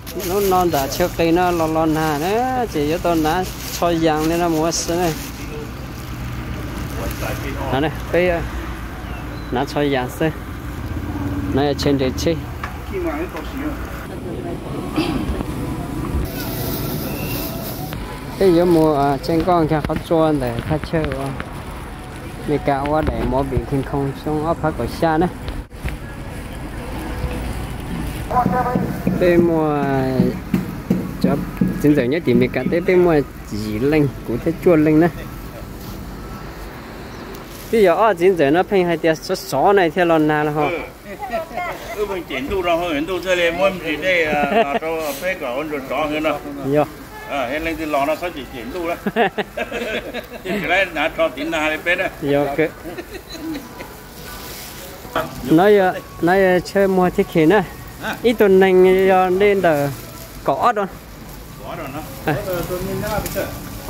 Lub no nram chaw qis no los los nag na, ces yuav tau hnav tsho yas li no mus ua si na. Peb hnav tsho yas xwb. No yog chaw nres tsheb. Peb yuav mus tsev nkoj nkag qhov tsua ntawm thaj chaw uas Meskas ua daim movie King Kong xyoo ob phav kaum xya na. Peb muaj, cov txiv ntxawm nyob tim Meskas teb peb muaj yim leej, kuv thiab cuaj leej na. Twb yog ob txiv ntxawm no pheej hais tias sov sov na thiaj los nag los ho. Wb pheej cem ntuj rau hauv ntuj thiaj li muab me ntsis dej los rau peb kom ua ntsug sov hwv no. Yog. Leej twg los no txhob cem cem ntuj lawm. Tsis laib hnav tsho tiv nag li peb na. Yog kawg. No yog chaw muag thiab khem na. Ib tug neeg yog dej ntawm kaum ob,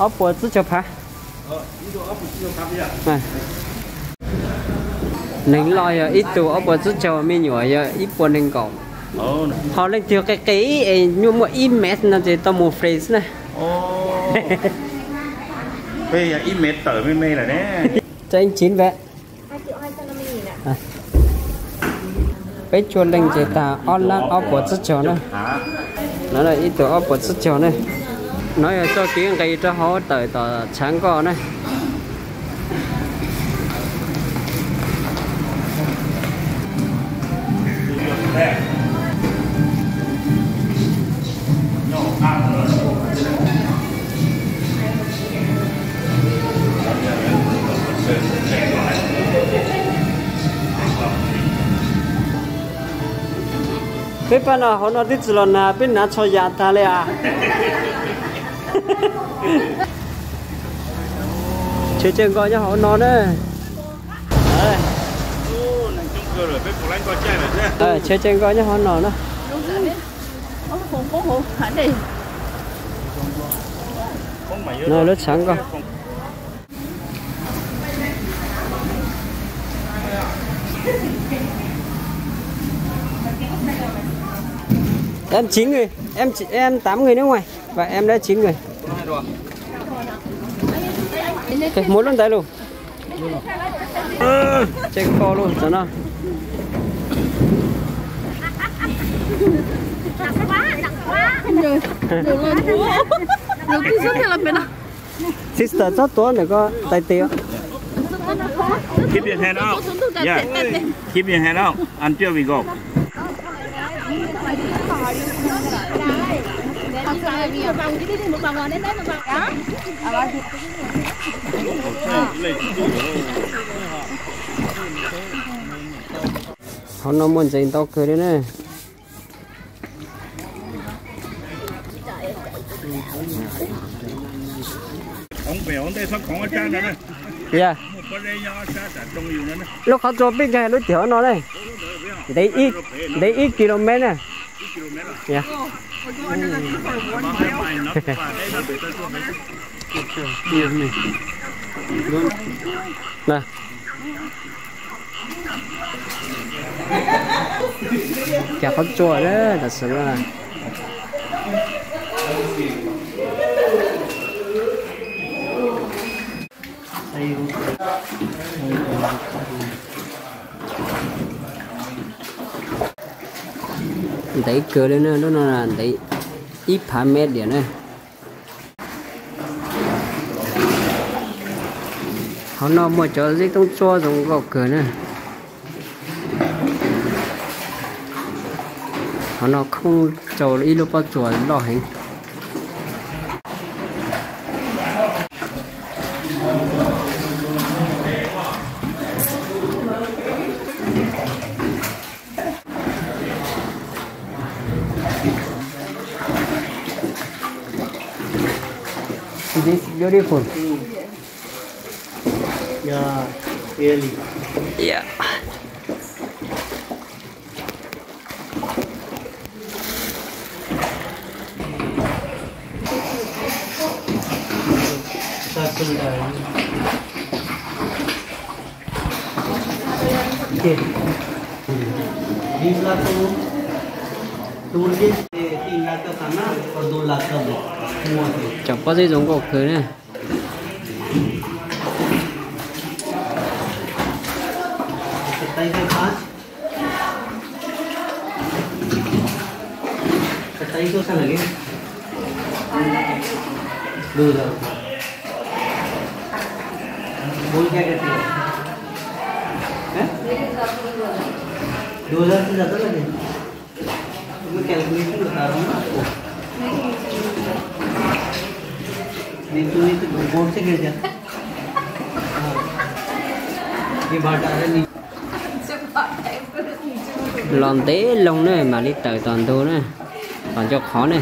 ob puas tsib caug phav. Neeg loj yog ib tug ob puas tsib caug, me nyuam yog ib puas nees nkaum. Ho leej twg qis qis es nyuaj muaj ib mev no ces tau mus free na. Peb yog ib mev tawm me me lawm ne. Peb cuaj leej ces tag ob lab ob puas tsib caug na. No ib tug ob puas tsib caug na. No yog txoj kev nqis rau hauv tawm tom tshav nkoj na. Peb pab no hauv no twb tsis los nag, peb hnav tsho yas tag li as. Chaw tsev nkoj nyob hauv no na. Chaw tsev nkoj nyob hauv no na. No lub tshav nkoj. Em chín người, em chỉ, em tám người nước ngoài và em đã chín người. Muab lub ntawd lus. Tsev ko lus tam no. Sister, txhob tuav ntawm ko tais tes. Keep your hand out. Yeah. Keep your hand out until we go. Hauv no muaj ntses ntau kawg li na. Lub qhov tsua pib kiag lub tim hauv no na. Ntev ib kilomev na. Cov qhov tsua na, tam sim no. Ntev kawg li na, lub no ntev ib phav mev diam na. Hauv no muaj cov zeb toob tsuab zoo nkauj kawg na. Hauv no khoob rau ib lub pob tsuas loj heev. This beautiful. Yeah, really. Yeah. Okay. These are two, two days. Cov pob zeb zoo nkauj kawg na. बोल क्या कहते हैं? हैं? दो हज़ार से ज़्यादा लगे? तुम्हें कैलकुलेशन बता रहा हूँ ना आपको। नहीं, तू नहीं तो बोर्ड से गिर जा। हाँ। ये बात आ रहा है, नहीं। Los ntev loo na mam li tawm tom ntug na, tom ncauj qhov na.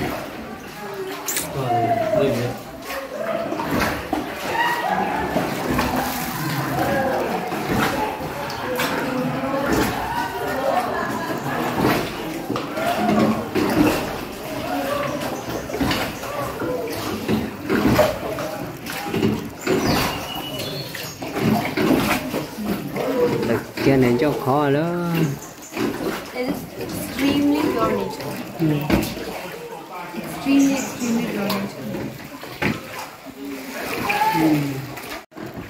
Lawv kiag nws ncauj qhov lawm. It's extremely pure nature. Extremely, extremely pure nature.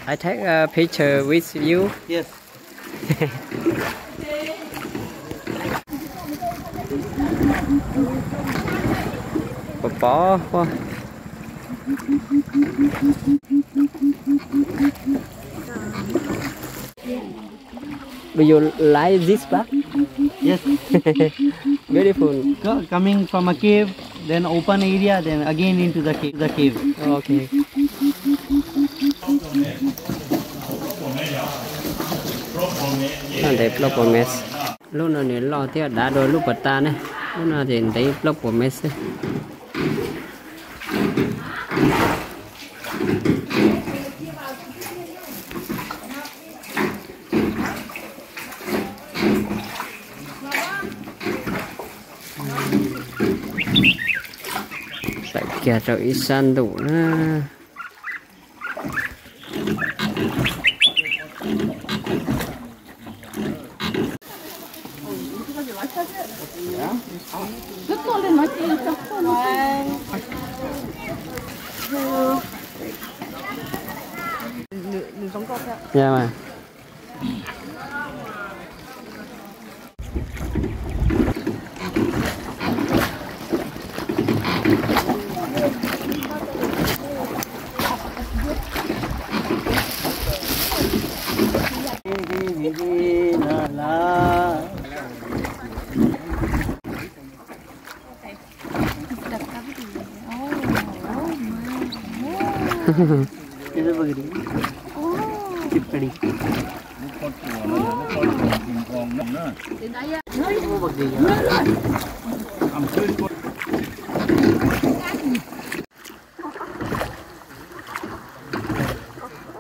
I take a picture with you. Yes. Pov pov. Do you like this part? Yes. Beautiful. Co- coming from a cave, then open area, then again into the cave. The cave. Okay. Ntev plaub puas mev. Lub no nws loj thiab dav dua lub puas tas ne. Lub no ces ntev plaub puas mev xwb. Tawm kiag rau ib sab ntuj na.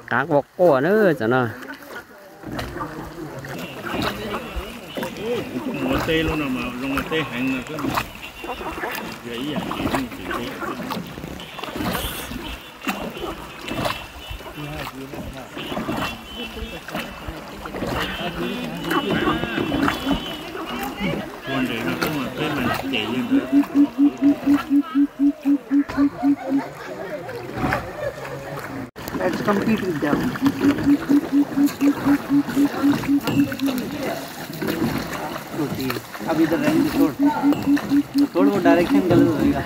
Qav quaj quaj na cov no. Kuv tuaj mus ua teb lub no mas zoo ua teb heev no xwb. Yog ib yam tsis zoo tsis teb. Ua nres no twb mus teb mas ces li ntawd. Let's compete with them. Okay, अब इधर रहने दो, छोड़। छोड़, वो डायरेक्शन गलत हो जाएगा।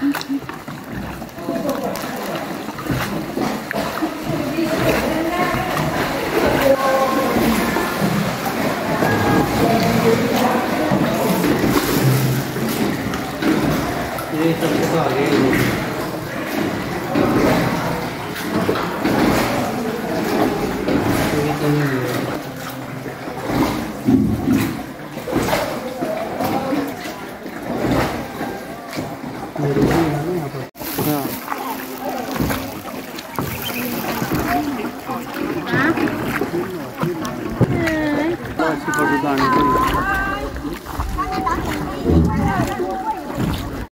ये सब तो आगे ही है।